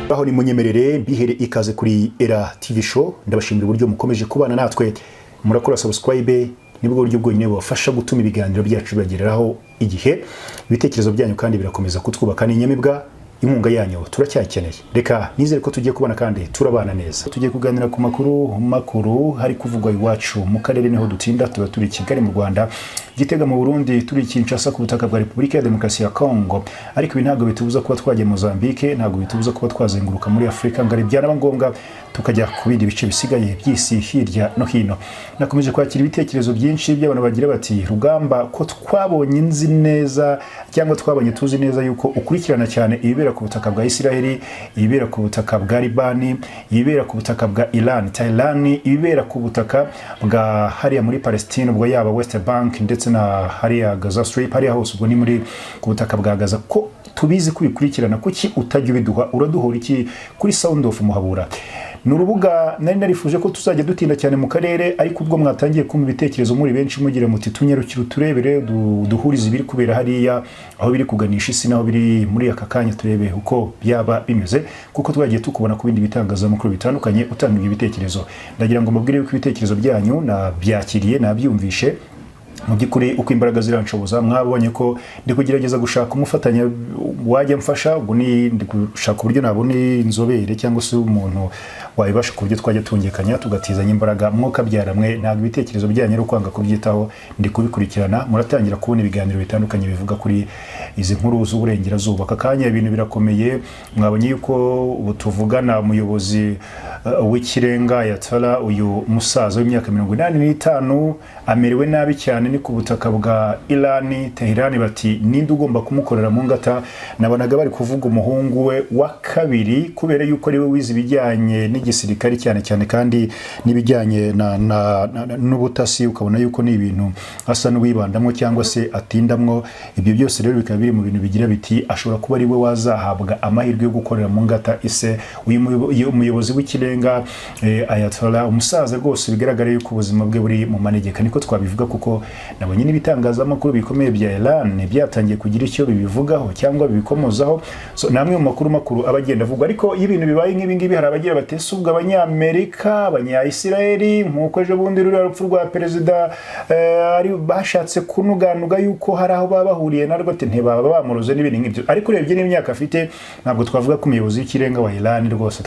Aho ni munyemerere mbihere ikaze kuri Era TV Show. Ndabashimira uburyo mukomeje kubana natwe, murakora subscribe, nibwo buryo bwonyine bubafasha gutuma ibiganiro byacu bibagereraho igihe. Ibitekerezo byanyu kandi birakomeza kutwubaka, ni inyamibwa. Inkunga yanyu turacyakeneye. Reka nizere ko tugiye kubona kandi turabana neza. Tugiye kuganira ku makuru makuru hari kuvugwa iwacu mu karere, niho dutinda. Tuba turi i Kigali mu Rwanda, Gitega mu Burundi, turi Kinshasa ku butaka bwa Repubulika ya Demokarasi ya Kongo, ariko ibi ntabwo bitubuza kuba twajya Mozambique, ntabwo bitubuza kuba twazenguruka muri Afurika ngari, byanaba ngombwa tukajya ku bindi bice bisigaye by'isi hirya no hino. Nakomeje kwakira ibitekerezo byinshi by'abantu bagira bati: "Rugamba, ko twabonye nzi neza cyangwa twabonye tuzi neza yuko ukurikirana cyane ibibera ku butaka bwa Isiraheli, ibibera ku butaka bwa Libani, ibibera ku butaka bwa Iran, Tehran, ibibera ku butaka bwa hariya muri Palestine, ubwo yaba West Bank ndetse na hariya Gaza Strip, hariya hose ubwo ni muri ku butaka bwa Gaza, ko tubizi kubikurikirana, kuki utajya ubiduha? Uraduhora iki kuri Sound of Muhabura?" Ni urubuga nari narifuje ko tuzajya dutinda cyane mu karere, ariko ubwo mwatangiye kumva ibitekerezo muri benshi mugira muti: "Tunyarukire uturebere, duhurize ibiri kubera hariya, aho biri kuganisha isi naho biri muri aka kanya, turebe uko byaba bimeze, kuko twagiye tukubona ku bindi bitangazamakuru bitandukanye utanga ibyo bitekerezo." Ndagira ngo mbabwire yuko ibitekerezo byanyu nabyakiriye, nabyumvishe. Mu by'ukuri, uko imbaraga ziranshoboza, mwabonye ko ndi kugerageza gushaka umufatanya wajya mfasha. Ubwo ni ndi gushaka uburyo nabona inzobere cyangwa se umuntu wabibasha, ku buryo twajya tungekanya tugatizanya imbaraga. Mwuka byaramwe, ntabwo ibitekerezo byanyu ari ukwanga kubyitaho, ndi kubikurikirana. Muratangira kubona ibiganiro bitandukanye bivuga kuri izi nkuru z'uburengerazuba. Aka kanya ibintu birakomeye. Mwabonye yuko ubu tuvugana umuyobozi w'ikirenga Ayatollah, uyu musaza w'imyaka 85, amerewe nabi cyane. Ni ku butaka bwa Irani, Teherani. Bati: "Ninde ugomba kumukorera mu ngata?" Nabonaga bari kuvuga umuhungu we wa kabiri, kubera yuko ariwe wize ibijyanye n'igisirikare cyane cyane kandi n'ibijyanye n'ubutasi, ukabona yuko ni ibintu asa n'uwibandamo cyangwa se atindamwo. Ibyo byose rero bikaba biri mu bintu bigira biti ashobora kuba ari we wazahabwa amahirwe yo gukorera mu ngata ise, uyu umuyobozi w'ikirenga Ayatollah, umusaza rwose bigaragara yuko ubuzima bwe buri mu manegeka, niko twabivuga, kuko nabonye n'ibitangazamakuru bikomeye bya Iran byatangiye kugira icyo bibivugaho cyangwa bibikomozaho. So, ni amwe mu makuru makuru aba agenda avugwa. Ariko iyo ibintu bibaye nk'ibi ngibi, hari abagira bati: "Ese ubwo Abanyamerika, Abanyayisiraheli, nk'uko ejo bundi ruriya rupfu rwa perezida ari bashatse kunuganuga yuko hari aho baba bahuriye narwo, ati ntibaba bamuroze?" n'ibindi nk'ibyo. Ariko urebye n'imyaka afite, ntabwo twavuga ko umuyobozi w'ikirenga wa Iran rwose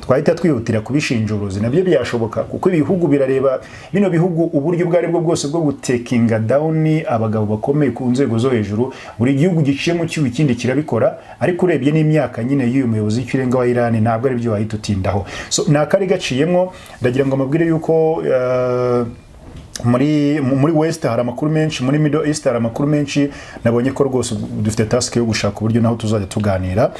twahita twihutira kubishinja uburozi. Nabyo byashoboka, kuko ibihugu birareba bino bihugu uburyo ubwo ari bwo bwose bwo gutakinga down abagabo bakomeye ku nzego zo hejuru. Buri gihugu giciye mu cyuho ikindi kirabikora. Ariko urebye n'imyaka nyine y'uyu muyobozi w'ikirenga wa Iran, ntabwo ari byo wahita utindaho. So, ni akari gaciyemo. Ndagira ngo mbabwire yuko muri West hari amakuru menshi, muri Middle East hari amakuru menshi. Nabonye ko rwose dufite task yo gushaka uburyo naho tuzajya tuganira.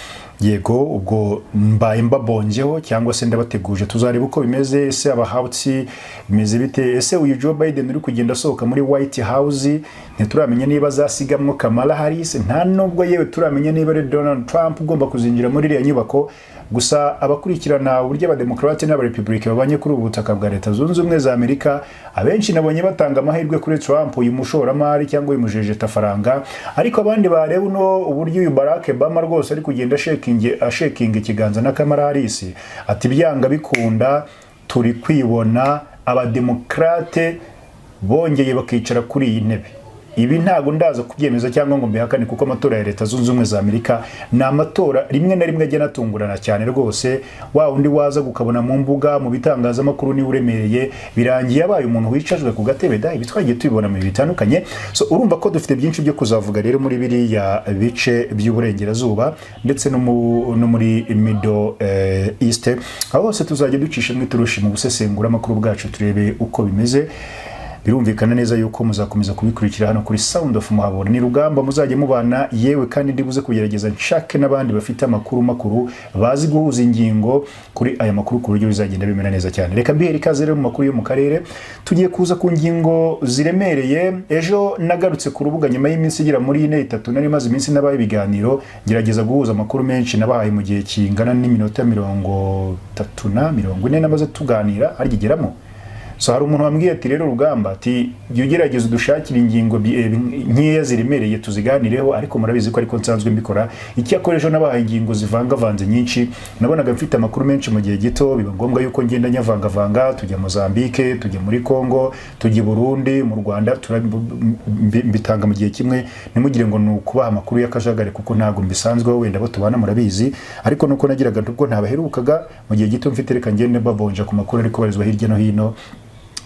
Yego, ubwo mbaye mbabongeho cyangwa se ndabateguje, tuzareba uko bimeze. Ese Abahawutsi bimeze bite? Ese uyu Joe Biden uri kugenda asohoka muri White House, ntituramenya niba azasigamwo Kamala Harris, nta nubwo yewe turamenya niba ari Donald Trump ugomba kuzinjira muri iriya nyubako. Gusa abakurikirana uburyo Abademokarate n'Abarepublika babanye kuri ubu butaka bwa Leta Zunze Ubumwe za Amerika, abenshi nabonye batanga amahirwe kuri Trump, uyu mushoramari cyangwa uyu mujejetafaranga. Ariko abandi bareba uno uburyo uyu Barack Obama rwose ari kugenda ashakinga ikiganza na Kamala Harris, ati byanga bikunda turi kwibona Abademokarate bongeye bakicara kuri iyi ntebe. Ibi ntabwo ndaza kubyemeza cyangwa ngo mbihakane, kuko amatora ya Leta Zunze Ubumwe za Amerika ni amatora rimwe na rimwe ajya anatungurana cyane rwose. Wa undi waza ukabona mu mbuga, mu bitangazamakuru niba uremereye, birangiye abaye umuntu wicajwe ku gatebe da. Ibi twagiye tubibona mu bihe bitandukanye. So, urumva ko dufite byinshi byo kuzavuga rero muri biriya bice by'uburengerazuba ndetse no muri Middle East. Aho hose tuzajya ducishamo iturushi mu busesenguramakuru bwacu, turebe uko bimeze. Birumvikana neza yuko muzakomeza kubikurikira hano kuri Sound of Muhabura. Ni Rugamba muzajya mubana, yewe kandi ndibuze kugerageza nshake n'abandi bafite amakuru makuru, bazi guhuza ingingo kuri aya makuru, ku buryo bizagenda bimera neza cyane. Reka mbihere ikaze rero mu makuru yo mu karere. Tugiye kuza ku ngingo ziremereye. Ejo nagarutse ku rubuga nyuma y'iminsi igera muri ine, itatu nari maze iminsi nabaye ibiganiro, ngerageza guhuza amakuru menshi nabahaye mu gihe kingana n'iminota 30 na 40 namaze tuganira, harya igeramo So hari umuntu wambwiye ati: "Rero Rugamba," ati, "jya ugerageza udushakire ingingo nkeya ziremereye tuziganireho." Ariko murabizi ko ariko nsanzwe mbikora. Icyakora ejo nabahaye ingingo zivangavanze nyinshi. Nabonaga mfite amakuru menshi mu gihe gito, biba ngombwa yuko ngenda nyavangavanga. Tujya Mozambique, tujya muri Congo, tujya i Burundi, mu Rwanda, mbitanga mu gihe kimwe. Ntimugire ngo ni ukubaha amakuru y'akajagari, kuko ntabwo mbisanzweho, wenda abo tubana murabizi. Ariko nuko nagiraga ubwo ntabaherukaga mu gihe gito mfite, reka ngende mbabonja ku makuru ari kubarizwa hirya no hino.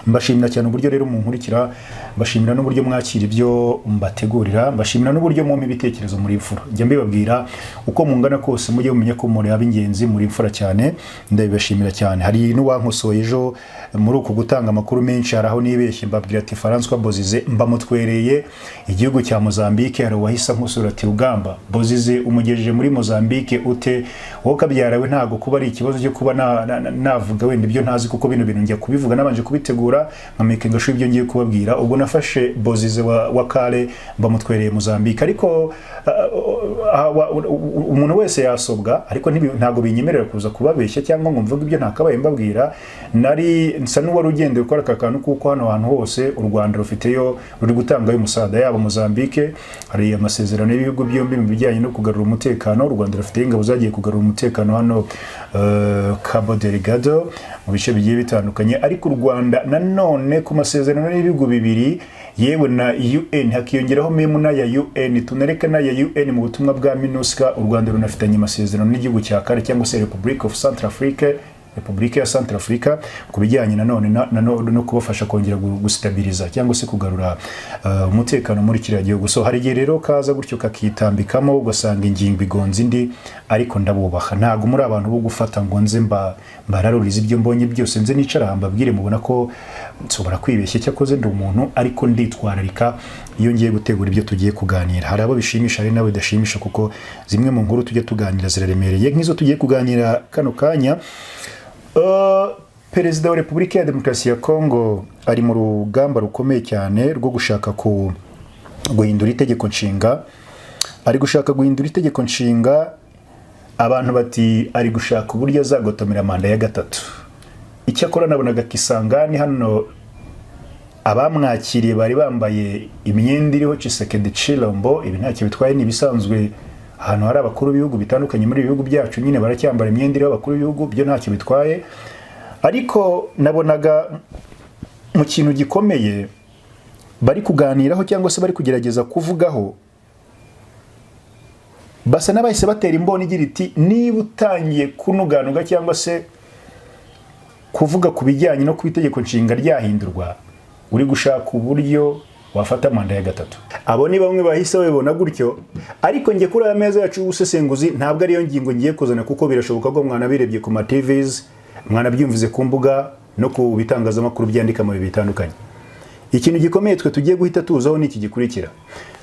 Mbashimira cyane uburyo rero munkurikira, mbashimira n'uburyo mwakira ibyo mbategurira, mbashimira n'uburyo mumpa ibitekerezo. Muri imfura, njya mbibabwira, uko mungana kose mujye mumenya ko muri ab'ingenzi, muri imfura cyane, ndabibashimira cyane. Hari n'uwankosoye ejo muri uku gutanga amakuru menshi, hari aho nibeshye mbabwira ati François Bozize mbamutwereye igihugu cya Mozambique. Hari uwahise ankosora ati: "Rugamba, Bozize umugejeje muri Mozambique ute?" Wowe kabyarawe, ntabwo kuba ari ikibazo cyo kuba navuga wenda ibyo ntazi, kuko bino bintu njya kubivuga nabanje kubitegura, nka making sure ibyo ngiye kubabwira. Ubwo nafashe Bozize wa Kale mbamutwereye Mozambique, ariko umuntu wese yasobwa, ariko ntabwo binyemerera kuza kubabeshya cyangwa ngo mvuge ibyo ntakabaye mbabwira. Nari nsa n'uwari ugendeye gukora aka kantu, kuko hano hantu hose u Rwanda rufiteyo, ruri gutangayo umusada. Yaba Mozambique, hari amasezerano y'ibihugu byombi mu bijyanye no kugarura umutekano. U Rwanda rufiteyo ingabo zagiye kugarura umutekano hano Cabo Delgado, mu bice bigiye bitandukanye. Ariko u Rwanda nanone ku masezerano y'ibihugu bibiri, yewe na UN, hakiyongeraho memu n'aya UN, tunareka n'aya UN, mu butumwa bwa MINUSCA, u Rwanda runafitanye amasezerano n'igihugu cya Kare cyangwa se Republic of Centrafrique, Repubulika ya Centrafrica, ku bijyanye nanone no kubafasha kongera gustabiriza cyangwa se kugarura umutekano muri kiriya gihugu. So hari igihe rero kaza gutyo kakitambikamo, ugasanga ingingo igonze indi. Ariko ndabubaha, ntabwo muri abantu bo gufata ngo nze mbararurize ibyo mbonye byose, nze nicara aha mbabwire. Mubona ko nshobora kwibeshya, cyakoze ndi umuntu, ariko nditwararika iyo ngiye gutegura ibyo tugiye kuganira. Hari abo bishimisha, hari n'abo bidashimisha, kuko zimwe mu nkuru tujya tuganira ziraremereye nk'izo tugiye kuganira kano kanya. Perezida wa Repubulika ya Demokarasi ya Kongo ari mu rugamba rukomeye cyane rwo gushaka ku guhindura itegeko nshinga. Ari gushaka guhindura itegeko nshinga, abantu bati ari gushaka uburyo azagotomera manda ya gatatu. Icyakora nabonaga Kisangani hano abamwakiriye bari bambaye imyenda iriho Tshisekedi Chilombo. Ibi ntacyo bitwaye, ni ibisanzwe. Ahantu hari abakuru b'ibihugu bitandukanye muri ibi bihugu byacu nyine baracyambara imyenda iriho abakuru b'ibihugu, byo ntacyo bitwaye. Ariko nabonaga mu kintu gikomeye bari kuganiraho cyangwa se bari kugerageza kuvugaho, basa n'abahise batera imboni igira iti: "Niba utangiye kunuganuga cyangwa se kuvuga ku bijyanye no kuba itegeko nshinga ryahindurwa, uri gushaka uburyo wafata manda ya gatatu." Abo ni bamwe bahise babibona gutyo, ariko njye kuri aya meza yacu y'ubusesenguzi ntabwo ariyo ngingo ngiye kuzana, kuko birashoboka ko mwanabirebye ku ma TVs, mwanabyumvise ku mbuga no ku bitangazamakuru byandika mu bihe bitandukanye. Ikintu gikomeye twe tugiye guhita tuzaho ni iki gikurikira: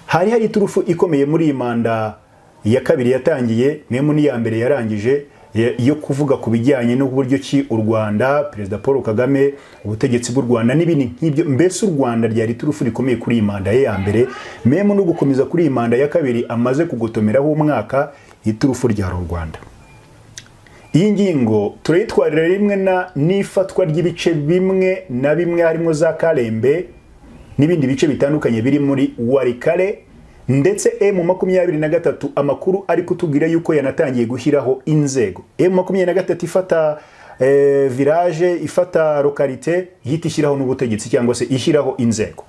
hari iturufu ikomeye muri iyi manda ya kabiri yatangiye, memu n'iya mbere yarangije, yo kuvuga ku bijyanye n'uburyo ki u Rwanda, Perezida Paul Kagame, ubutegetsi bw'u Rwanda n'ibindi nk'ibyo. Mbese u Rwanda ryari iturufu rikomeye kuri iyi manda ye ya mbere, memu no gukomeza kuri iyi manda ya kabiri amaze kugotomeraho umwaka, iturufu ryari u Rwanda. Iyi ngingo turayitwarira rimwe na n'ifatwa ry'ibice bimwe na bimwe, harimo za Karembe n'ibindi bice bitandukanye biri muri Walikale, ndetse M23 amakuru ari kutubwira yuko yanatangiye gushyiraho inzego. M23 ifata village, ifata localité, ihita ishyiraho n'ubutegetsi cyangwa se ishyiraho inzego.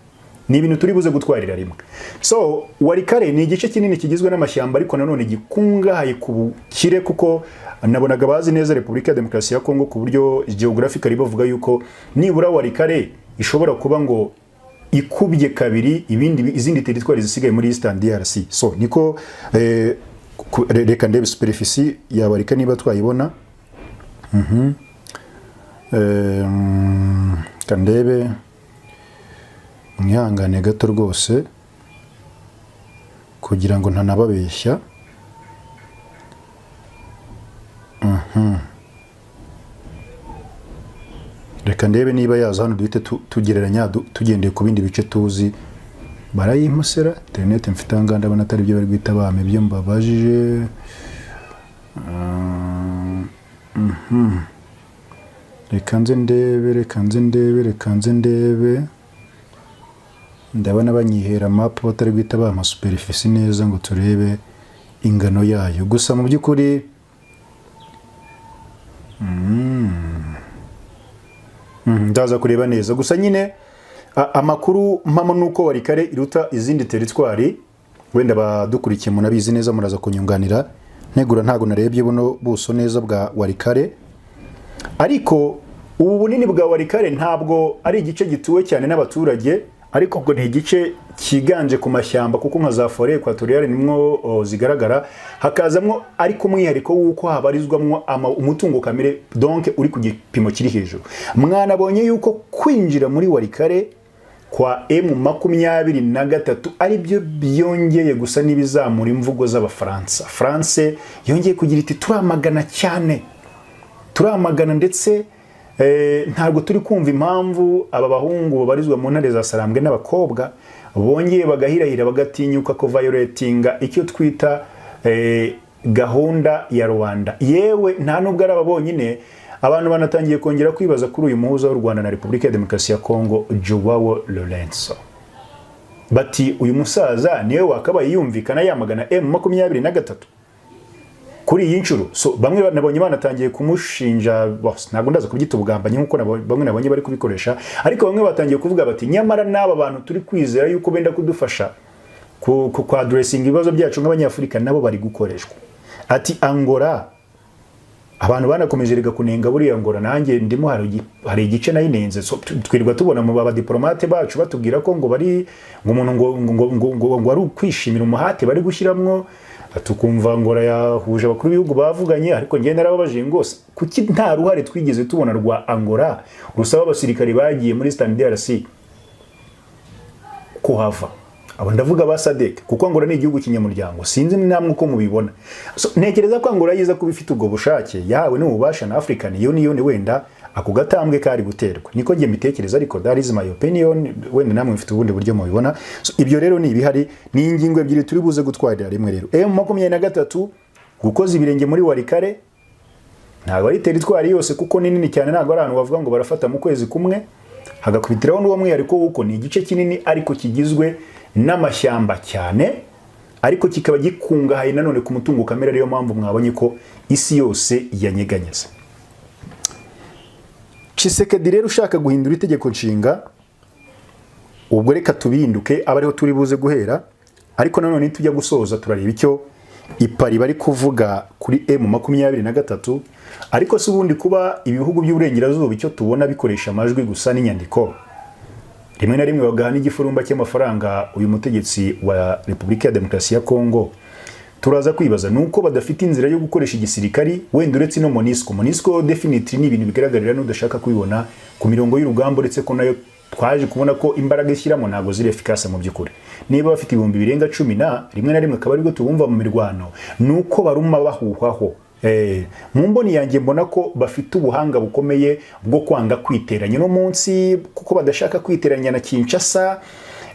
Ni ibintu turi buze gutwarira rimwe. So Walikale ni igice kinini kigizwe n'amashyamba, ariko nanone gikungahaye ku bukire, kuko nabonaga bazi neza Repubulika ya Demokarasi ya Kongo ku buryo geographically bavuga yuko nibura Walikale ishobora kuba ngo ikubye kabiri ibindi izindi teritwari zisigaye muri Eastern DRC. So niko reka ndebe superficie ya Walikale niba twayibona. Reka ndebe, mwihangane gato rwose kugira ngo ntanababeshya. Reka ndebe niba yaza hano duhite tugereranya tugendeye ku bindi bice tuzi. Barayimposera interineti mfite aha ngaha, ndabona atari byo bari guhita bampa ibyo mbabajije. Reka nze ndebe, reka nze ndebe, reka nze ndebe. Ndabona banyihera map, batari guhita bampa superficie neza ngo turebe ingano yayo. Gusa mu by'ukuri ndaza kureba neza. Gusa nyine amakuru mpamo nuko Walikale iruta izindi teritwari. Wenda badukurikiye munabizi neza, muraza kunyunganira. Ntegura, ntago narebye buno buso neza bwa Walikale, ariko ubu bunini bwa Walikale ntabwo ari igice gituwe cyane n'abaturage, ariko ngo ni igice cyiganje ku mashyamba, kuko nka za forêt équatoriale nimwo zigaragara, hakazamwo ariko umwihariko w'uko habarizwamwo umutungo kamere, donc uri ku gipimo kiri hejuru. Mwanabonye yuko kwinjira muri Walikale kwa M23 ari byo byongeye gusa n'ibizamura imvugo z'Abafaransa. France yongeye kugira iti: "Turamagana cyane, turamagana, ndetse ntabwo turi kumva impamvu aba bahungu babarizwa mu ntare za Sarambwe n'abakobwa bongeye bagahirahira, bagatinyuka ko violatinga icyo twita gahunda ya Rwanda." Yewe, nta nubwo ari aba bonyine, abantu banatangiye kongera kwibaza kuri uyu muhuza w'u Rwanda na Repubulika ya Demokarasi ya Kongo, Joao Lorenzo. Bati: "Uyu musaza niwe wakabaye yumvikana yamagana M23 kuri iyi nshuro." So bamwe nabonye banatangiye kumushinja, ntabwo ndaza kubyita ubugambanyi nk'uko bamwe nabonye bari kubikoresha, ariko bamwe batangiye kuvuga bati: "Nyamara n'aba bantu turi kwizera yuko benda kudufasha ku addressinga ibibazo byacu nk'Abanyafurika, nabo bari gukoreshwa." Ati Angola, abantu banakomeje rega kunenga buriya Angola, nanjye ndimo, hari igice nayinenze. So, twirirwa tubona mu badipolomate bacu batubwira ko ngo bari ngo umuntu ngo ari ukwishimira umuhate bari gushyiramo, tukumva Angola yahuje abakuru b'ibihugu bavuganye. Ariko njye narababajije ngo kuki nta ruhare twigeze tubona rwa Angola rusaba abasirikari bagiye muri SAMIDRC kuhava? Abo ndavuga ba SADC, kuko Angola ni igihugu kinyamuryango. Sinzi namwe uko mubibona. So, ntekereza ko Angola yiza kuba ifite ubwo bushake yahawe n'ububasha na African Union, wenda ako gatambwe kari guterwa. Niko njye mbitekereza, ariko that is my opinion, wenda namwe mufite ubundi buryo mubibona. So, ibyo rero ni ibihari, ni ingingo ebyiri turi buze gutwarira rimwe. Rero M23 gukoza ibirenge muri Walikale, ntabwo ari teritwari yose kuko ni nini cyane, ntabwo ari ahantu bavuga ngo barafata mu kwezi kumwe, hagakubitiraho n'uwo mwihariko w'uko ni igice kinini ariko kigizwe n'amashyamba cyane, ariko kikaba gikungahaye nanone ku mutungo kamere, ariyo mpamvu mwabonye ko isi yose yanyeganyeze. Tshisekedi rero ushaka guhindura itegeko nshinga, ubwo reka tubinduke aba ariho turi buze guhera, ariko nanone tujya gusoza turareba icyo ipari bari kuvuga kuri M23. Ariko si ubundi kuba ibihugu by'uburengerazuba, icyo tubona bikoresha amajwi gusa n'inyandiko, rimwe na rimwe bagaha n'igifurumba cy'amafaranga uyu mutegetsi wa Repubulika ya Demokarasi ya Kongo, turaza kwibaza ni uko badafite inzira yo gukoresha igisirikari, wenda uretse no MONUSCO. MONUSCO definitely ni ibintu bigaragarira n'udashaka kubibona ku mirongo y'urugamba, uretse ko nayo twaje kubona ko imbaraga ishyiramo ntabwo ziri efficace mu by'ukuri. Niba bafite ibihumbi birenga cumi na rimwe na rimwe akaba aribwo tubumva mu mirwano, ni uko baruma bahuhwaho. Mu mboni yanjye mbona ko bafite ubuhanga bukomeye bwo kwanga kwiteranya no munsi, kuko badashaka kwiteranya na Kinshasa,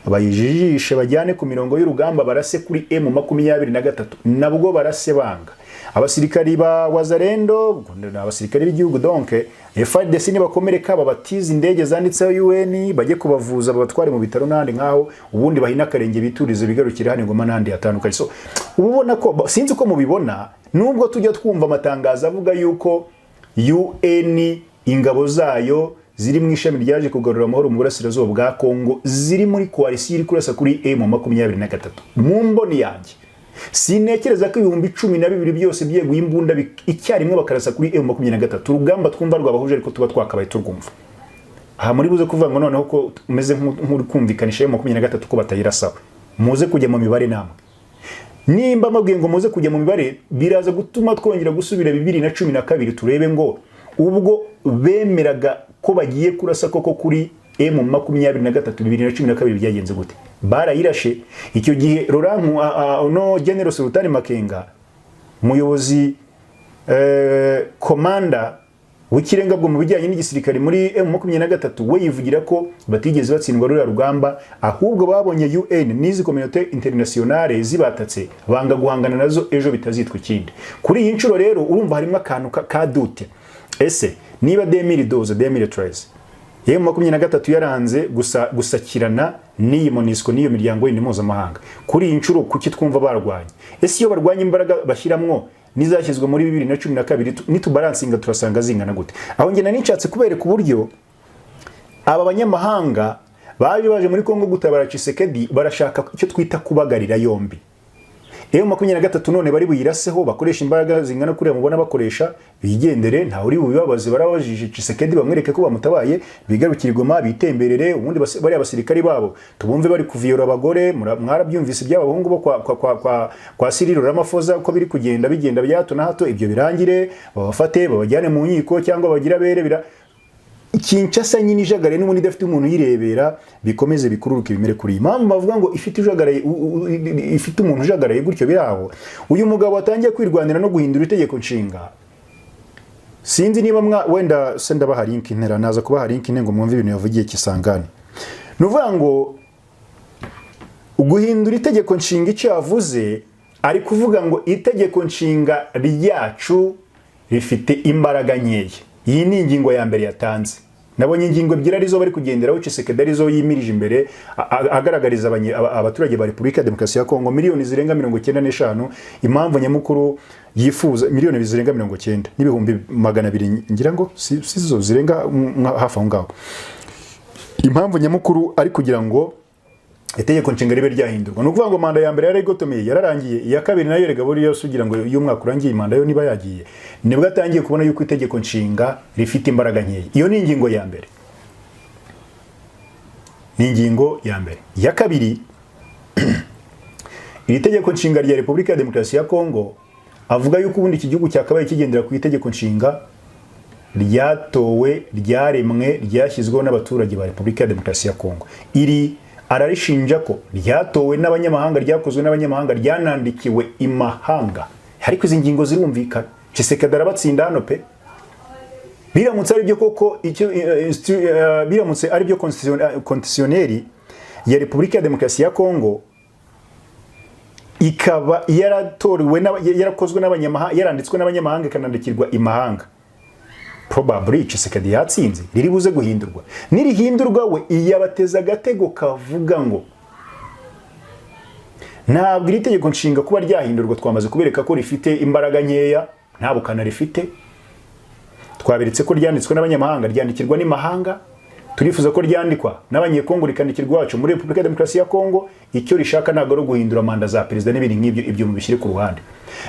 bayijijishe bajyane ku mirongo y'urugamba barase kuri M23. Nabwo barase banga abasirikari ba Wazalendo, ni abasirikari b'igihugu, donc FARDC, nibakomereka babatiza indege zanditseho UN, bajye kubavuza, babatware mu bitaro n'ahandi nk'aho, ubundi bahina akarenge biturize, bigarukire hano Ngoma n'ahandi hatandukanye. So uba ubona ko, sinzi uko mubibona, nubwo tujya twumva amatangazo avuga yuko UN ingabo zayo ziri mu ishami ryaje kugarura amahoro mu burasirazuba bwa Kongo ziri muri coalition iri kurasa kuri M23, mu mboni yanjye sintekereza ko 12,000 byose byeguye imbunda icyarimwe bakarasa kuri M23, urugamba twumva rwabahuje ariko tuba twakabaye turwumva. Aha muri buze kuvuga ngo noneho ko umeze nk'uri kumvikanisha M23 ko batayirasaho. Muze kujya mu mibare namwe. Nimba mabwiye ngo muze kujya mu mibare, biraza gutuma twongera gusubira 2012, turebe ngo ubwo bemeraga ko bagiye kurasa koko kuri M23 2012 byagenze gute? Barayirashe icyo gihe. Laurent, no General Sultani Makenga, umuyobozi, komanda w'ikirenga bwo mu bijyanye n'igisirikare muri M23, we yivugira ko batigeze batsindwa ruriya rugamba, ahubwo babonye UN n'izi communauté internationale zibatatse, banga guhangana nazo ejo bitazitwa ikindi. Kuri iyi nshuro rero urumva harimo akantu ka doute. Ese Niba 2012, 2013 M23 yaranze gusa gusakirana n'iyi MONUSCO n'iyo miryango yindi mpuzamahanga, kuri iyi nshuro kuki twumva barwanye? Ese iyo barwanya, imbaraga bashyiramo n'izashyizwe muri 2012, nitubalancinga turasanga zingana gute? Aho njye nari nshatse kubereka uburyo aba banyamahanga baje muri Kongo gutabara Tshisekedi, barashaka icyo twita kubagarira yombi M23. None bari buyiraseho, bakoresha imbaraga zingana kuriya mubona bakoresha, bigendere, ntawe uri bubibabaze. Barabajije Tshisekedi, bamwereke ko bamutabaye, bigarukire i Goma, bitemberere. Ubundi bariya basirikari babo tubumve bari kuviyora abagore. Mwarabyumvise iby'aba bahungu bo kwa Cyril Ramaphosa, ko biri kugenda bigenda bya hato na hato. Ibyo birangire, babafate babajyane mu nkiko cyangwa bagire abere. Bira Kinshasa nyine ijagaraye n'ubundi idafite umuntu uyirebera, bikomeze bikururuke bimere kuri iyi mpamvu bavuga ngo ifite ijagaraye, ifite umuntu ujagaraye gutyo biri aho. Uyu mugabo watangiye kwirwanira no guhindura itegeko nshinga, sinzi niba mwa wenda se ndabaha link, ntera naza kubaha link ngo mwumve ibintu yavugiye Kisangani. Ni ukuvuga ngo guhindura itegeko nshinga, icyo yavuze, ari kuvuga ngo itegeko nshinga ryacu rifite imbaraga nkeya. Iyi ni ingingo ya mbere yatanze. Nabonye ingingo ebyiri arizo bari kugenderaho, Tshisekedi arizo yimirije imbere, agaragariza abaturage ba Repubulika ya Demokarasi ya Kongo, miliyoni zirenga 95, impamvu nyamukuru yifuza, miliyoni zirenga 90,200,000 ngira ngo si zo zirenga, hafi aho ngaho. Impamvu nyamukuru ari kugira ngo itegeko nshinga ribe ryahindurwa, ni ukuvuga ngo manda ya mbere yarayigotomeye, yararangiye. Iya kabiri nayo erega buriya se ugira ngo iyo umwaka urangiye manda yo niba yagiye? Nibwo atangiye kubona yuko itegeko nshinga rifite imbaraga nkeya. Iyo ni ingingo ya mbere, ni ingingo ya mbere. Iya kabiri, iri tegeko nshinga rya Repubulika ya Demokarasi ya Kongo, avuga yuko ubundi iki gihugu cyakabaye kigendera ku itegeko nshinga ryatowe, ryaremwe, ryashyizweho n'abaturage ba Repubulika ya Demokarasi ya Kongo. Iri ararishinja ko ryatowe n'abanyamahanga, ryakozwe n'abanyamahanga, ryanandikiwe imahanga. Ariko izi ngingo zirumvikana, Tshisekedi arabatsinda hano pe. Biramutse ari byo koko icyo biramutse ari byo, constitutionnel ya Repubulika ya Demokarasi ya Kongo ikaba yaratorewe yarakozwe n'abanyamahanga, yaranditswe n'abanyamahanga, ikanandikirwa imahanga, probably Tshisekedi yatsinze. Riri buze guhindurwa. Nirihindurwa, we iyabateza agatego kavuga ngo ntabwo iri tegeko nshinga kuba ryahindurwa, twamaze kubereka ko rifite imbaraga nkeya, nta bukana rifite, twaberetse ko ryanditswe n'abanyamahanga, ryandikirwa n'imahanga. Turifuza ko ryandikwa n'Abanyekongo, rikandikirwa iwacu muri Repubulika ya Demokarasi ya Kongo. Icyo rishaka ntabwo ari uguhindura manda za perezida n'ibindi nk'ibyo, ibyo mubishyire ku ruhande.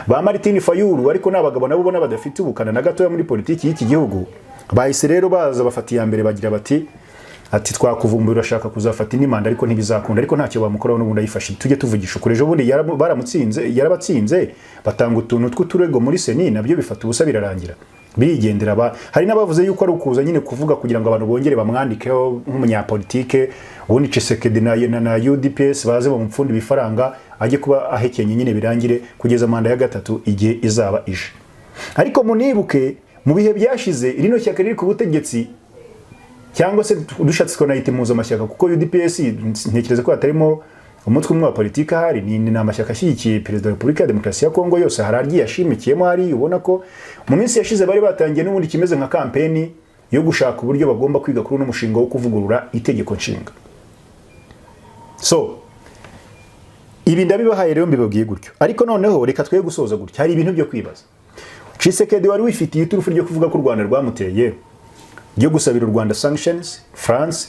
Ba Martin Fayulu ariko ni abagabo nabo ubona badafite ubukana na gatoya muri politiki y'iki gihugu. Bahise rero baza bafata iya mbere, bagira bati, ati "Twakuvumbura, urashaka kuzafata indi manda, ariko ntibizakunda." Ariko ntacyo bamukoraho n'ubundi ayifashe. Tujye tuvugisha ukuri, ejo bundi baramutsinze, yarabatsinze, batanga utuntu tw'uturego muri CENI, nabyo bifata ubusa, birarangira birigendera. Hari n'abavuze yuko ari ukuza nyine kuvuga kugira ngo abantu bongere bamwandikeho nk'umunyapolitike, ubundi Tshisekedi na UDPS baze bamupfunde ibifaranga, ajye kuba ahekenye nyine, birangire kugeza manda ya gatatu igihe izaba ije. Ariko munibuke mu bihe byashize, rino shyaka riri ku butegetsi, cyangwa se dushatse twanayita impuzamashyaka, kuko UDPS ntekereza ko hatarimo umutwe umwe wa politiki ahari, ni amashyaka ashyigikiye perezida wa Repubulika ya Demokarasi ya Kongo yose, hari agiye ashimikiyemo. Hari ubona ko mu minsi yashize bari batangiye n'ubundi kimeze nka kampeni yo gushaka uburyo bagomba kwiga kuri uno mushinga wo kuvugurura itegeko nshinga. So ibi ndabibahaye rero, mbibabwiye gutyo. Ariko noneho reka twe gusoza gutya, hari ibintu byo kwibaza. Tshisekedi wari wifitiye iturufu ryo kuvuga ko u Rwanda rwamuteye, ryo gusabira u Rwanda sanctions, France,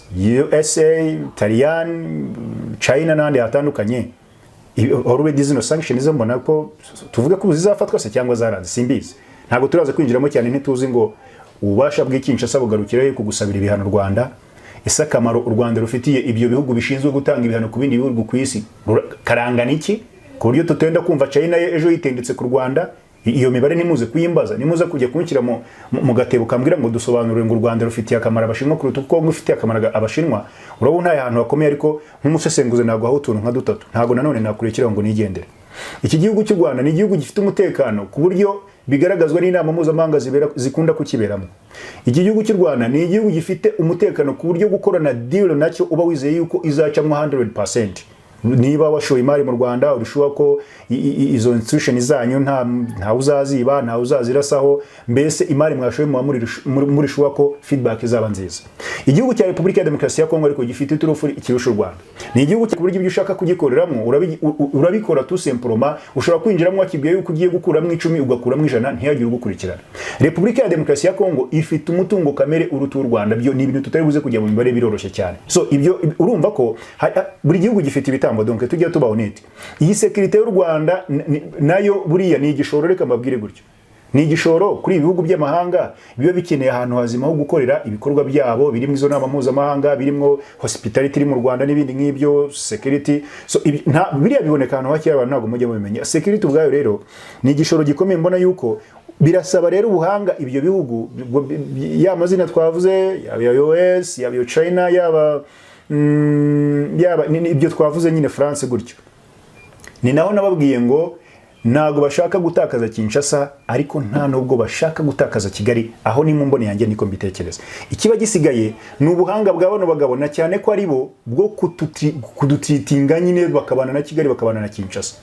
USA, Talian, China n'ahandi hatandukanye. Already zino sanctions zo mbona ko tuvuge ko zizafatwa se cyangwa zaranze, simbizi, ntabwo turaza kwinjiramo cyane. Ntituzi ngo ububasha bw'i Kinshasa bugarukira he kugusabira ibihano u Rwanda. Ese akamaro u Rwanda rufitiye ibyo bihugu bishinzwe gutanga ibihano ku bindi bihugu ku isi karangana iki, ku buryo tutenda kumva China ejo yitendetse ku Rwanda? Iyo mibare nimuze kuyimbaza, nimuze kujya kunshyira mu gatebo kambwira ngo dusobanurire ngo u Rwanda rufitiye akamaro Abashinwa kuruta uko Kongo ifitiye akamaro Abashinwa. Urabona nta hantu hakomeye, ariko nk'umusesenguzi naguhaho utuntu nka dutatu. Ntabwo nanone nakurekera ngo nigendere. Iki gihugu cy'u Rwanda ni igihugu gifite umutekano ku buryo bigaragazwa n'inama mpuzamahanga zikunda kukiberamo. Iki gihugu cy'u Rwanda ni igihugu gifite umutekano ku buryo gukorana deal nacyo uba wizeye yuko izacamo 100%. Niba washoye imari mu Rwanda, uri sure ko izo institution zanyu nta uzaziba, nta uzazirasaho. Mbese imari mwashoye muba muri sure ko feedback izaba nziza. Igihugu cya Repubulika ya Demokarasi ya Kongo ariko gifite iturufu kirusha u Rwanda. Ni igihugu ku buryo ibyo ushaka kugikoreramo urabikora tout simplement. Ushobora kwinjiramo wakibwiye yuko ugiye gukuramo 10, ugakuramo 100, ntihagire ugukurikirana. Repubulika ya Demokarasi ya Kongo ifite umutungo kamere uruta u Rwanda. Byo ni ibintu tutari buze kujya mu mibare, biroroshye cyane. So ibyo urumva ko buri gihugu gifite ibitambo. Donc tujya tuba honnête, iyi sécurité y'u Rwanda nayo buriya ni igishoro. Reka mbabwire gutyo, ni igishoro kuri ibi bihugu by'amahanga biba bikeneye ahantu hazima ho gukorera ibikorwa byabo, birimo izo nama mpuzamahanga, birimo hospitality iri mu Rwanda n'ibindi nk'ibyo, security. So biriya biboneka ahantu hake, abantu ntabwo mujya mubimenya. Security ubwayo rero ni igishoro gikomeye. Mbona yuko birasaba rero ubuhanga ibyo bihugu, ya mazina twavuze, yaba iya US, yaba iyo China, yaba ibyo twavuze nyine, France gutyo. Ni naho nababwiye ngo ntabwo bashaka gutakaza Kinshasa, ariko nta nubwo bashaka gutakaza Kigali. Aho ni mu mboni yanjye, niko mbitekereza. Ikiba gisigaye ni ubuhanga bwa bano bagabo, na cyane ko ari bo bwo kudutreatinga nyine, bakabana na Kigali, bakabana na Kinshasa.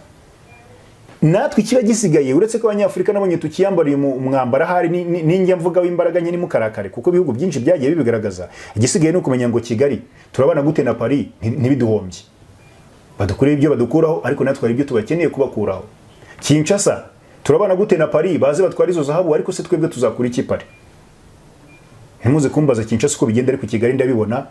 Natwe ikiba gisigaye, uretse ko Abanyafurika nabonye tukiyambariye umwambaro ahari, ninjya mvuga w'imbaraga nke mukarakare, kuko ibihugu byinshi byagiye bibigaragaza. Igisigaye ni ukumenya ngo Kigali turabana gute na Paris ntibiduhombye, badukureho ibyo badukuraho, ariko natwe hari ibyo tubakeneye kubakuraho. Kinshasa turabana gute na Paris, baze batware izo zahabu, ariko se twebwe tuzakura iki Paris? Ntimuze kumbaza Kinshasa uko bigenda, ariko Kigali ndabibona.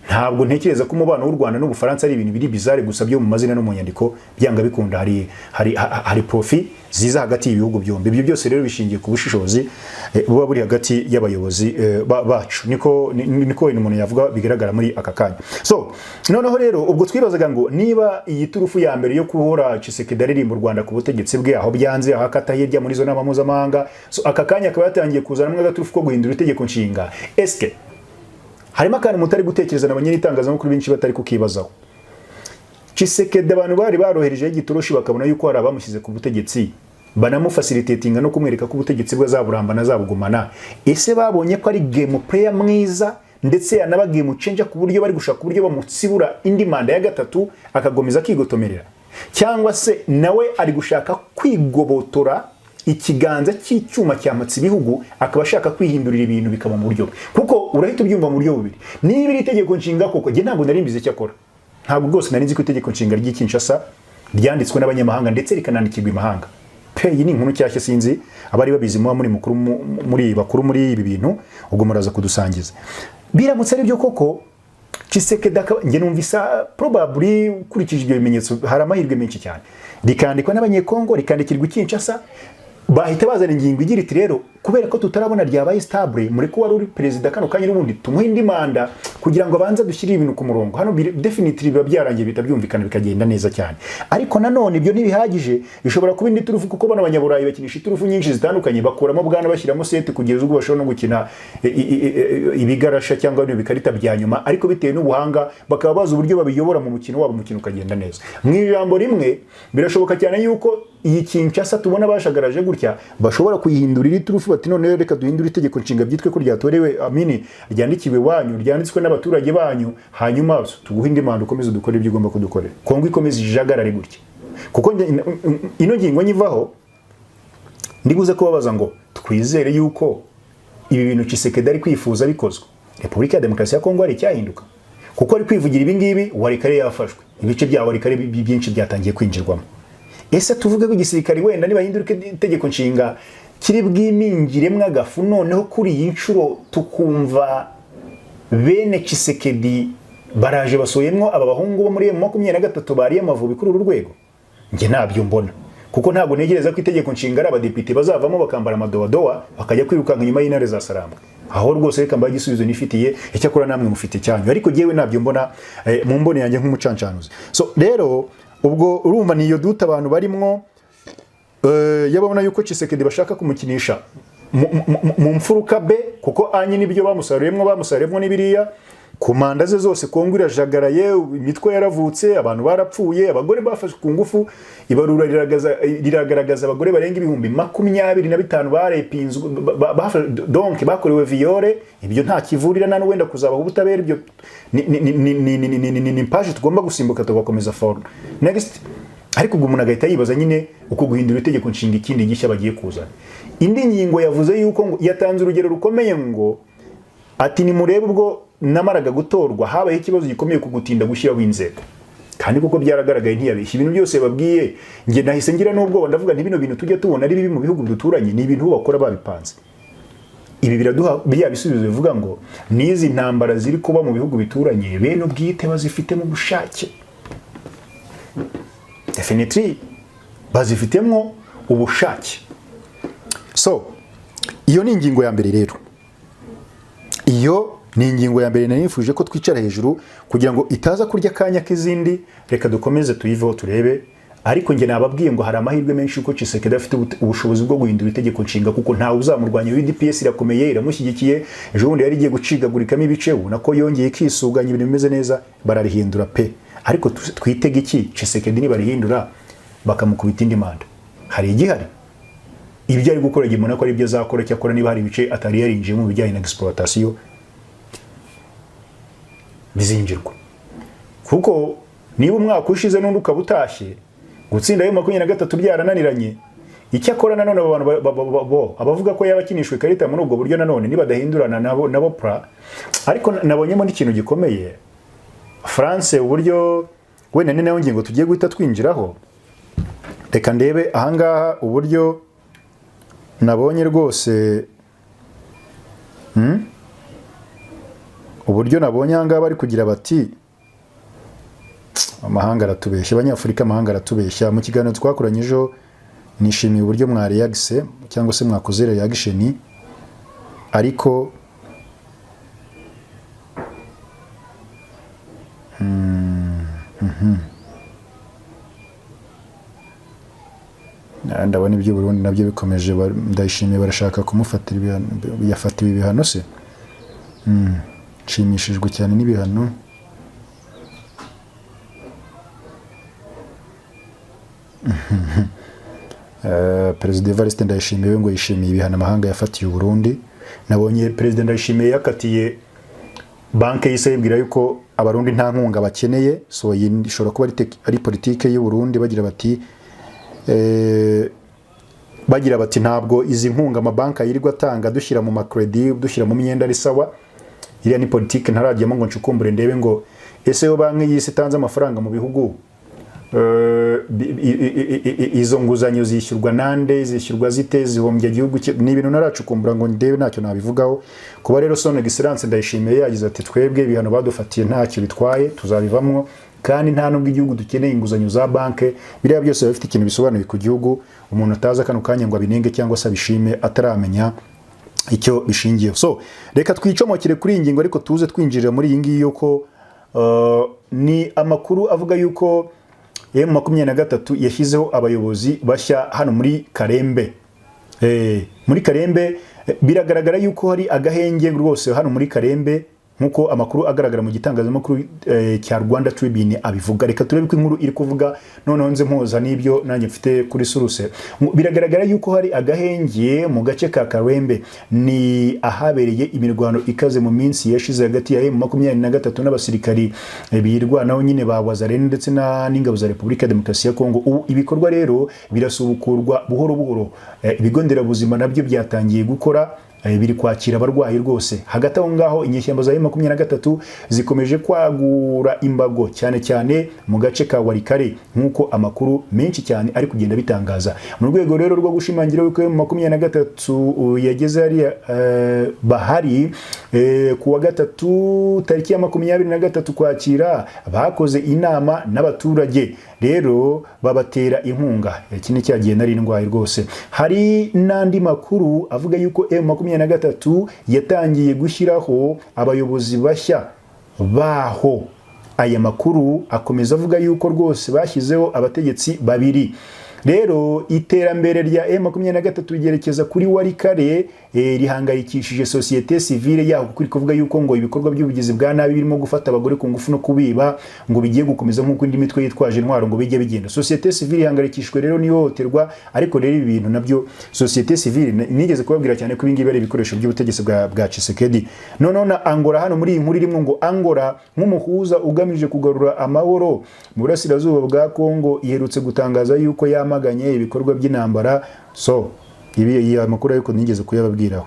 Ntabwo ntekereza ko umubano w'u Rwanda n'Ubufaransa ari ibintu biri bizarre gusa byo mu mazina no mu nyandiko. Byanga bikunda hari profit ziza hagati y'ibihugu byombi. Ibyo byose rero bishingiye ku bushishozi buba buri hagati y'abayobozi bacu. Niko wenda umuntu yavuga bigaragara muri aka kanya. So noneho rero ubwo twibazaga ngo niba iyi turufu ya mbere yo guhora Tshisekedi aririmba u Rwanda ku butegetsi bwe, aho byanze, aho akata hirya muri izo nama mpuzamahanga, so aka kanya akaba yatangiye kuzanamo agaturufu ko guhindura itegeko nshinga, eske harimo akantu mutari gutekereza na itangazamakuru benshi batari kukibazaho? Tshisekedi abantu bari baroherejeho igitoroshi, bakabona yuko hari abamushyize ku butegetsi, banamufacilitatinga no kumwereka ko ubutegetsi bwe azaburambana, azabugumana. Ese babonye ko ari game player mwiza, ndetse yanaba game changer, ku buryo bari gushaka uburyo bamutsibura indi manda ya gatatu akagomeza akigotomerera, cyangwa se nawe ari gushaka kwigobotora ikiganza cy'icyuma cyamatse ibihugu, akaba ashaka kwihindurira ibintu bikaba mu buryo bwe? Kuko urahita ubyumva mu buryo bubiri. Niba iri tegeko nshinga koko, njye ntabwo nari mbizi, icyo akora ntabwo rwose nari nzi ko itegeko nshinga ry'i Kinshasa ryanditswe n'abanyamahanga, ndetse rikanandikirwa imahanga pe. Iyi ni inkuru nshyashya, sinzi abari babizi, muba muri mukuru muri bakuru muri ibi bintu, ubwo muraza kudusangiza. Biramutse ari byo koko, Tshisekedi akaba, njye numvisa probably, ukurikije ibyo bimenyetso, hari amahirwe menshi cyane rikandikwa n'Abanyekongo, rikandikirwa i Kinshasa, bahita bazana ingingo igira iti: "Rero kubera ko tutarabona ryabaye stable, mureke wari uri perezida kano kanya n'ubundi tumuhe indi manda kugira ngo abanze dushyire ibintu ku murongo." Hano definitely biba byarangiye, bihita byumvikana, bikagenda neza cyane. Ariko nanone ibyo ntibihagije, bishobora kuba indi turufu, kuko bano Banyaburayi bakinisha iturufu nyinshi zitandukanye, bakuramo bwana bashyiramo seti, kugeza ubwo bashobora no gukina ibigarasha cyangwa bino bikarita bya nyuma, ariko bitewe n'ubuhanga bakaba bazi uburyo babiyobora mu mukino wabo, umukino ukagenda neza. Mu ijambo rimwe, birashoboka cyane yuko iyi Kinshasa tubona bashagaraje gutya bashobora kuyihindurira iturufu, bati: "None reka duhindure itegeko nshinga, byitwe ko ryatorewe amini, ryandikiwe iwanyu, ryanditswe n'abaturage banyu, hanyuma tuguhe indi manda, ukomeze dukore ibyo ugomba kudukorera." Kongo ikomeze ijagarare gutya. Kuko ino ngingo nyivaho, ndibuze kubabaza ngo twizere yuko ibi bintu Tshisekedi ari kwifuza bikozwe, Repubulika ya Demokarasi ya Kongo hari icyahinduka? Kuko ari kwivugira ibi ngibi, Walikale yafashwe, ibice bya Walikale byinshi byatangiye kwinjirwamo. Ese tuvuge ko igisirikare wenda nibahindura itegeko nshinga kiri bwimingiremwo agafu, noneho kuri iyi nshuro tukumva bene Tshisekedi baraje basoyemwo aba bahungu bo muri M23 bariye Amavubi kuri uru rwego? Njye ntabyo mbona, kuko ntabwo ntegereza ko itegeko nshinga ari abadepite bazavamo bakambara amadowadowa bakajya kwirukanka inyuma y'intare za Sarambwe. Aho rwose reka mbahe igisubizo nifitiye, icyakora namwe mufite icyanyu, ariko jyewe ntabyo mbona mu mboni yanjye nk'umucancanuzi. So rero ubwo urumva ni iyo doute abantu barimwo, yababona yuko Tshisekedi bashaka kumukinisha mu mfuruka B, kuko anye nibyo bamusaruyemwo n'ibiriya. Ku manda ze zose Kongo irajagaraye, imitwe yaravutse, abantu barapfuye, abagore bafashwe ku ngufu. Ibarura riragaragaza abagore barenga 25,000 barepinzwe, donc bakorewe viol. Ibyo nta kivurira, nta n'uwenda kuzabaha ubutabera. Ibyo ni page tugomba gusimbuka tugakomeza for next. Ariko ubwo umuntu agahita yibaza nyine uko guhindura itegeko nshinga, ikindi gishya bagiye kuzana. Indi ngingo yavuze yuko ngo yatanze urugero rukomeye, ngo ati: "Nimurebe, ubwo namaraga gutorwa habayeho ikibazo gikomeye ku gutinda gushyiraho inzego." Kandi kuko byaragaragaye, ntiyabeshya. Ibintu byose babwiye, njye nahise ngira n'ubwoba, ndavuga nti bino bintu tujya tubona ari bibi mu bihugu duturanye, ni ibintu bakora babipanze. Ibi biraduha bya bisubizo bivuga ngo n'izi ntambara ziri kuba mu bihugu bituranye, bene ubwite bazifitemo ubushake, definitely bazifitemo ubushake. So iyo ni ingingo ya mbere rero, iyo ni ingingo ya mbere nari nifuje ko twicara hejuru kugira ngo itaza kurya akanya k'izindi. Reka dukomeze tuyiveho turebe. Ariko njye nababwiye ngo hari amahirwe menshi yuko Tshisekedi afite ubushobozi bwo guhindura itegeko nshinga, kuko ntawe uzamurwanya. UDPS irakomeye, iramushyigikiye. Ejo bundi yari igiye gucikagurikamo ibice, ubona ko yongeye ikisuganya, ibintu bimeze neza, bararihindura pe. Ariko twitege iki Tshisekedi nibarihindura bakamukubita indi manda? Hari igihari, ibyo ari gukora mbona ko ari ibyo azakora. Cyakora niba hari ibice atari yarinjiyemo mu bijyanye na exploitation, bizinjirwa, kuko niba umwaka ushize n'undi ukaba utashye, gutsinda ayo 23 byarananiranye. Icyakora nanone abo bantu bo abavuga ko yaba akinishwa ikarita muri ubwo buryo, nanone nibadahindurana nabo pra. Ariko nabonyemo n'ikintu gikomeye, France, uburyo wenda ni nayo ngingo tugiye guhita twinjiraho. Reka ndebe ahangaha uburyo nabonye rwose, Uburyo nabonye ahangaha bari kugira bati: "Amahanga aratubeshya, Abanyafurika, amahanga aratubeshya." Mu kiganiro twakoranye ejo, nishimiye uburyo mwareyagise cyangwa se mwakoze reaction, ariko ndabona iby'u Burundi nabyo bikomeje. Ndayishimiye barashaka kumufatira ibihano, yafatiwe ibihano se? Nshimishijwe cyane n'ibihano. Perezida Evariste Ndayishimiye we ngo yishimiye ibihano amahanga yafatiye u Burundi. Nabonye Perezida Ndayishimiye yakatiye Banki y'Isi, ayibwira yuko Abarundi nta nkunga bakeneye. So iyi ishobora kuba ari politike y'u Burundi, bagira bati ntabwo izi nkunga amabanki yirirwa atanga dushyira mu makredi, dushyira mu myenda ari sawa. Iriya ni politike ntarajyamo ngo ncukumbure ndebe ngo ese yo Banki y'Isi itanze amafaranga mu bihugu, izo nguzanyo zishyurwa nande, zishyurwa zite, zihombya igihugu? Ni ibintu naracukumbura ngo ndebe, ntacyo nabivugaho. Kuba rero Son Excellence Ndayishimiye yagize ati: "Twebwe ibihano badufatiye ntacyo bitwaye, tuzabivamwo, kandi nta nubwo igihugu dukeneye inguzanyo za banke," biriya byose biba bifite ikintu bisobanuye ku gihugu. Umuntu ataza kano kanya ngo abinenge cyangwa se abishime ataramenya icyo bishingiyeho. So reka twicomokere kuri iyi ngingo, ariko tuze twinjirira muri iyi ngiyi yuko ni amakuru avuga yuko M23 yashyizeho abayobozi bashya hano muri Karembe. Muri Karembe biragaragara yuko hari agahenge rwose hano muri Karembe, nk'uko amakuru agaragara mu gitangazamakuru cya Rwanda Tribune abivuga. Reka turebe ko inkuru iri kuvuga, noneho nze mpuza n'ibyo nanjye mfite kuri source. Biragaragara yuko hari agahenge mu gace ka Karembe, ni ahabereye imirwano ikaze mu minsi yashize hagati ya M23 n'abasirikari birwanaho nyine ba Wazalendo ndetse n'ingabo za Repubulika ya Demokarasi ya Kongo. Ubu ibikorwa rero birasubukurwa buhoro buhoro. Ibigo nderabuzima nabyo byatangiye gukora, biri kwakira abarwayi rwose. Hagati aho ngaho inyeshyamba za M23 zikomeje kwagura imbago, cyane cyane mu gace ka Walikale, nk'uko amakuru menshi cyane ari kugenda bitangaza. Mu rwego rero rwo gushimangira yuko M23 yageze hariya bahari, ku wa gatatu tariki ya 23 Kwakira bakoze inama n'abaturage rero babatera inkunga. Iki ni cyagiye nari ndwaye rwose. Hari n'andi makuru avuga yuko M23 yatangiye gushyiraho abayobozi bashya baho. Aya makuru akomeza avuga yuko rwose bashyizeho abategetsi babiri. Rero iterambere rya M23 ryerekeza kuri Walikale rihangayikishije société civile yaho, kuko iri kuvuga yuko ngo ibikorwa by'ubugizi bwa nabi birimo gufata abagore ku ngufu no kubiba ngo bigiye gukomeza nk'uko indi mitwe yitwaje intwaro ngo bijye bigenda. Société civile ihangayikishijwe rero n'ihohoterwa. Ariko rero ibi bintu nabyo société civile nigeze kubabwira cyane ko ibingibi ari ibikoresho by'ubutegetsi bwa Tshisekedi. Noneho na Angola, hano muri iyi nkuru irimo ngo Angola nk'umuhuza ugamije kugarura amahoro mu burasirazuba bwa Kongo iherutse gutangaza yuko yamaganye ibikorwa by'intambara. So ibi, iyi amakuru ariko nigeze kuyababwiraho.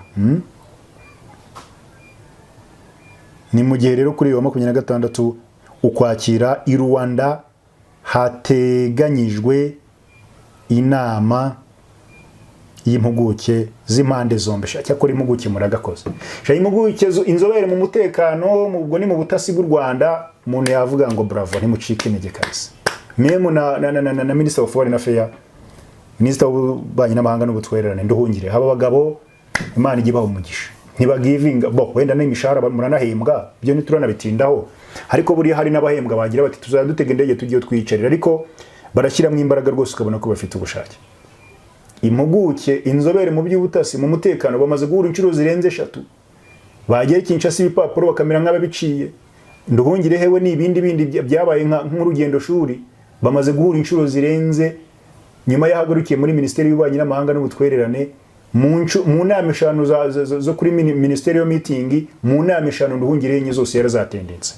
Ni mu gihe rero kuri uyu wa 26 Ukwakira i Rwanda hateganyijwe inama y'impuguke z'impande zombi. Sha, cyakora impuguke muragakoze sha, impuguke inzobere mu mutekano, ubwo ni mu butasi bw'u Rwanda, umuntu yavuga ngo bravo, ntimucike intege kabisa. Même na Minister of Foreign Affairs, Minisitiri w'Ububanyi n'Amahanga n'Ubutwererane Nduhungire, aba bagabo Imana ijya ibaha umugisha, ntibagivinga bo. Wenda n'imishahara muranahembwa, ibyo ntituranabitindaho, ariko buriya hari n'abahembwa bagira bati tuzajya dutega indege tugiye twiyicarira, ariko barashyiramo imbaraga rwose, ukabona ko bafite ubushake. Impuguke, inzobere mu by'ubutasi, mu mutekano, bamaze guhura inshuro zirenze eshatu, bagera Kinshasa ibipapuro bakamera nk'ababiciye. Nduhungire hewe ni ibindi bindi byabaye nk'urugendo shuri. Bamaze guhura inshuro zirenze nyuma y'ahagarukiye muri Minisiteri y'Ububanyi n'Amahanga n'Ubutwererane, mu nama eshanu zo kuri ministerial meeting, mu nama eshanu Nduhungire enye zose yarazatendetse.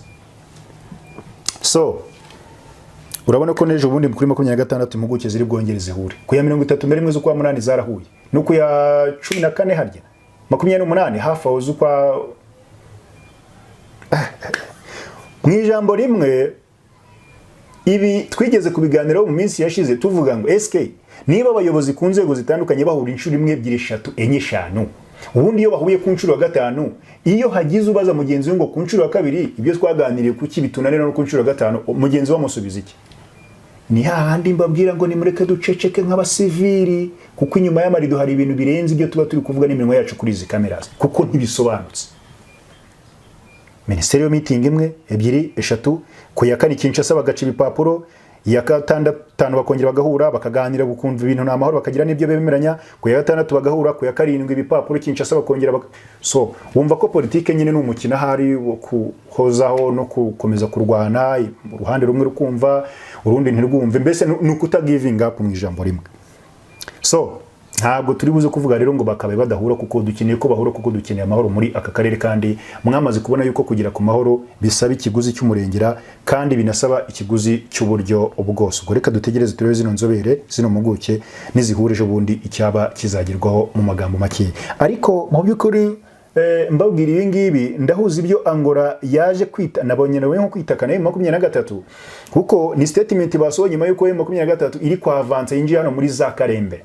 So urabona ko n'ejo bundi kuri 26 impuguke ziri bwongere zihure. Ku ya 31 z'ukwa munani zarahuye, no ku ya 14, harya 28, hafi aho z'ukwa. Mu ijambo rimwe, ibi twigeze kubiganiraho mu minsi yashize, tuvuga ngo SK niba abayobozi ku nzego zitandukanye bahura inshuro imwe, ebyiri, eshatu, enye, eshanu, ubundi iyo bahuye ku nshuro ya gatanu, iyo hagize ubaza mugenzi we ngo ku nshuro ya kabiri ibyo twaganiriye kuki bitunanira, no ku nshuro ya gatanu, mugenzi we amusubiza iki? Ni hahandi mbabwira ngo nimureke duceceke nk'abasivili, kuko inyuma y'amarido hari ibintu birenze ibyo tuba turi kuvuga n'iminwa yacu kuri izi kamera, kuko ntibisobanutse. Ministerial meeting imwe, ebyiri, eshatu, ku ya kane Kinshasa bagaca ibipapuro, iya gatandatu bakongera bagahura, bakaganira, bukumva ibintu ni amahoro, bakagira n'ibyo bemeranya. Ku ya gatandatu bagahura, ku ya karindwi ibipapuro Kinshasa bakongera so wumva ko politike nyine ni umukino ahari wo kuhozaho no gukomeza kurwana, uruhande rumwe rukumva, urundi ntirwumve, mbese ni ukuta giving up mu ijambo rimwe. So ntabwo turi buze kuvuga rero ngo bakabaye badahura, kuko dukeneye ko bahura, kuko dukeneye amahoro muri aka karere. Kandi mwamaze kubona yuko kugera ku mahoro bisaba ikiguzi cy'umurengera, kandi binasaba ikiguzi cy'uburyo bwose. Ubwo reka dutegereze turebe zino nzobere, zino mpuguke nizihura ejo bundi, icyaba kizagerwaho mu magambo make. Ariko mu by'ukuri mbabwira ibi ngibi, ndahuza ibyo Angola yaje kwita, nabonye nawe nko kwitakana M23, kuko ni statement basohoye nyuma y'uko M23 iri kwa avance, yinjiye hano muri za Karembe.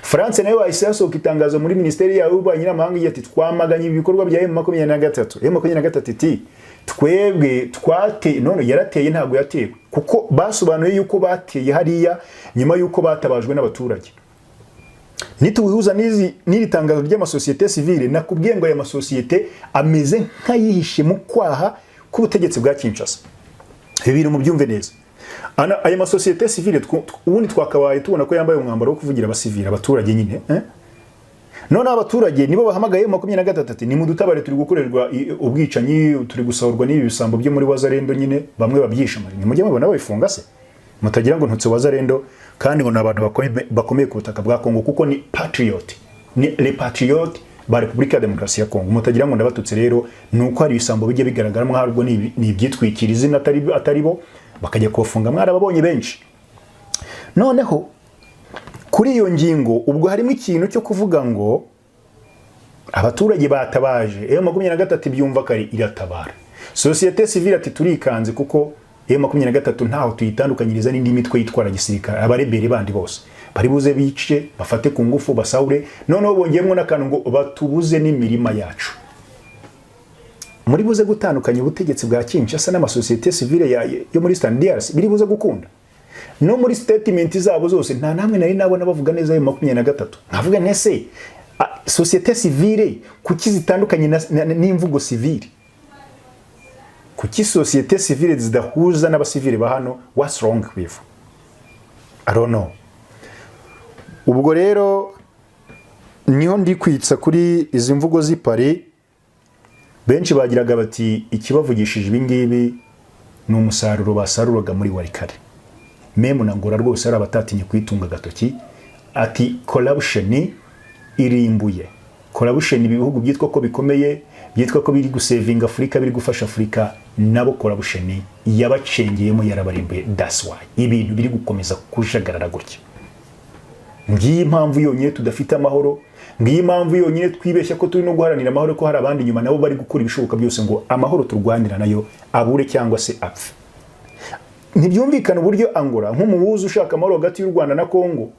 France nayo bahise yasohoka itangazo muri minisiteri yawe y'ububanyi n'amahanga igira ati twamaganye ibikorwa bya M23. M23 iti twebwe twateye, none yarateye, ntabwo yatewe, kuko basobanuye yuko bateye hariya nyuma yuko batabajwe n'abaturage. Nitubihuza n'izi n'iri tangazo ry'amasosiyete sivile, nakubwiye ngo aya masosiyete ameze nk'ayihishe mu kwaha k'ubutegetsi bwa Kinshasa. Ibi bintu mubyumve neza. Aya masosiyete sivile ubundi twakabaye tubona ko yambaye umwambaro wo kuvugira abasivile, abaturage nyine, eh? Noneho abaturage nibo bahamagaye 23 ati nimudutabare, turi gukorerwa ubwicanyi, turi gusahurwa n'ibi bisambo byo muri Wazalendo nyine, bamwe babyisha. Nimujye mubona babifunga se, mutagira ngo ntutse Wazalendo, kandi ngo ni abantu bakomeye ku butaka bwa Kongo, kuko ni patriote, ni les patriotes ba Repubulika ya Demokarasi ya Kongo. Mutagira ngo ndabatutse rero, ni uko hari ibisambo bijya bigaragaramo ntabwo ni ibyitwikira izina atari bo, bakajya kubafunga, mwarababonye benshi. Noneho kuri iyo ngingo ubwo harimo ikintu cyo kuvuga ngo abaturage batabaje, M23 ibyumva kare iratabara. Société civile ati turikanze, kuko M23 ntaho tuyitandukanyiriza n'indi mitwe yitwara gisirikare, abarebere bandi bose bari buze bice, bafate ku ngufu, basahure. Noneho bongeyemo n'akantu ngo batubuze n'imirima yacu. Muri buze gutandukanya ubutegetsi bwa Kinshasa n'amasosiyete civile yo muri Eastern DRC, biri buze gukunda? No muri statement zabo zose nta namwe nari nabona bavuga neza ayo 23. Nkavuga ntese société civile kuki zitandukanye n'imvugo civile? Kuki société civile zidahuza n'abasivile ba hano? What's wrong with, I don't know. Ubwo rero niho ndi kwitsa kuri izi mvugo z'i Paris. Benshi bagiraga bati ikibavugishije ibi ngibi ni umusaruro basaruraga muri Walikale. Même na Angola rwose hari abatatinye kuyitunga agatoki, ati corruption irimbuye, corruption. Ibihugu byitwa ko bikomeye, byitwa ko biri gusevinga Afurika, biri gufasha Afurika, nabo corruption yabacengeyemo, yarabarimbuye. That's why ibintu biri gukomeza kujagarara gutya. Ngiyi impamvu yonyine tudafite amahoro, ngiyi impamvu yonyine twibeshya ko turi no guharanira amahoro, ko hari abandi inyuma nabo bari gukora ibishoboka byose ngo amahoro turwanira nayo abure cyangwa se apfe. Ntibyumvikana uburyo Angola, nk'umuhuza ushaka amahoro hagati y'u Rwanda na Congo,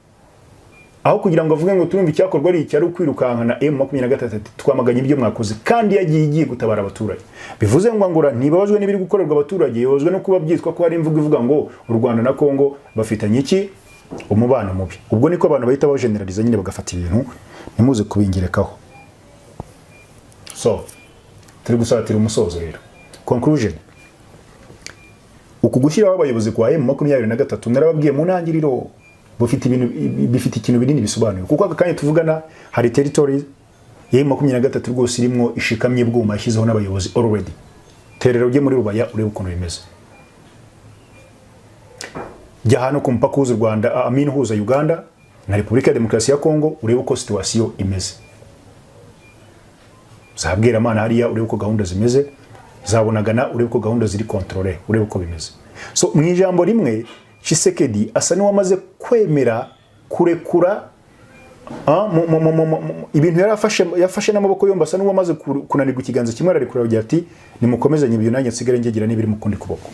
aho kugira ngo avuge ngo turumva icyakorwa ari iki, ari ukwirukankana M23, ati twamaganye ibyo mwakoze, kandi yagiye igiye gutabara abaturage. Bivuze ngo Angola ntibabazwe n'ibiri gukorerwa abaturage, ibabazwe no kuba byitwa ko hari imvugo ivuga ngo u Rwanda na Congo bafitanye iki? Umubano mubi. Ubwo niko abantu bahita bajeneraliza nyine, bagafata ibintu, ntimuze kubingerekaho. So turi gusatira umusozo rero. Conclusion: uku gushyiraho abayobozi kwa M23, narababwiye mu ntangiriro, bufite ibintu, bifite ikintu binini bisobanuye, kuko aka kanya tuvugana hari territory ya M23 rwose irimo ishikamye bwuma, yashyizeho n'abayobozi already. Terera ujye muri Rubaya urebe ukuntu bimeze. Jya hano ku mupaka uhuza u Rwanda, amin, uhuza Uganda na Repubulika ya Demokarasi ya Kongo, urebe uko situation imeze. Za Bweramana hariya urebe uko gahunda zimeze, za Bunagana urebe uko gahunda ziri contrôlé, urebe uko bimeze. So mu ijambo rimwe, Tshisekedi asa n'uwamaze kwemera kurekura ibintu yari afashe, yafashe n'amaboko yombi. Asa n'uwamaze kunanirwa, ikiganza kimwe ararekura, agira ati nimukomezanye ibyo, nanjye nsigare ngegira n'ibiri mu kundi kuboko.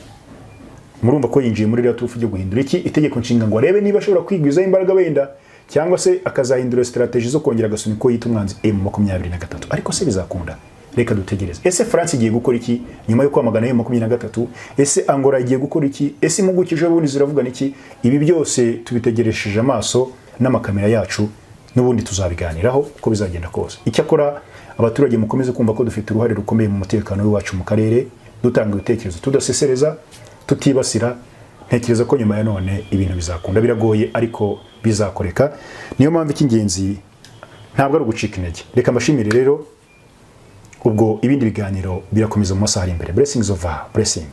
Murumva ko yinjiye muri ririya turufu ryo guhindura iki? Itegeko nshinga, ngo arebe niba ashobora kwigwizaho imbaraga wenda, cyangwa se akazahindura strategy zo kongera agasunika uwo yita umwanzi M23. Ariko se bizakunda? Reka dutegereze. Ese France igiye gukora iki nyuma yo kwamagana M23? Ese Angola igiye gukora iki? Ese impuguke ejo bundi ziravugana iki? Ibi byose tubitegeresheje amaso n'amakamera yacu, n'ubundi tuzabiganiraho uko bizagenda kose. Icyakora abaturage mukomeze kumva ko dufite uruhare rukomeye mu mutekano w'iwacu mu karere, dutanga ibitekerezo, tudasesereza, tutibasira. Ntekereza ko nyuma ya none ibintu bizakunda. Biragoye ariko bizakoreka. Niyo mpamvu icy'ingenzi ntabwo ari ugucika intege. Reka mbashimire rero. Ubwo ibindi biganiro birakomeza mu masaha ari imbere. Blessings over blessing.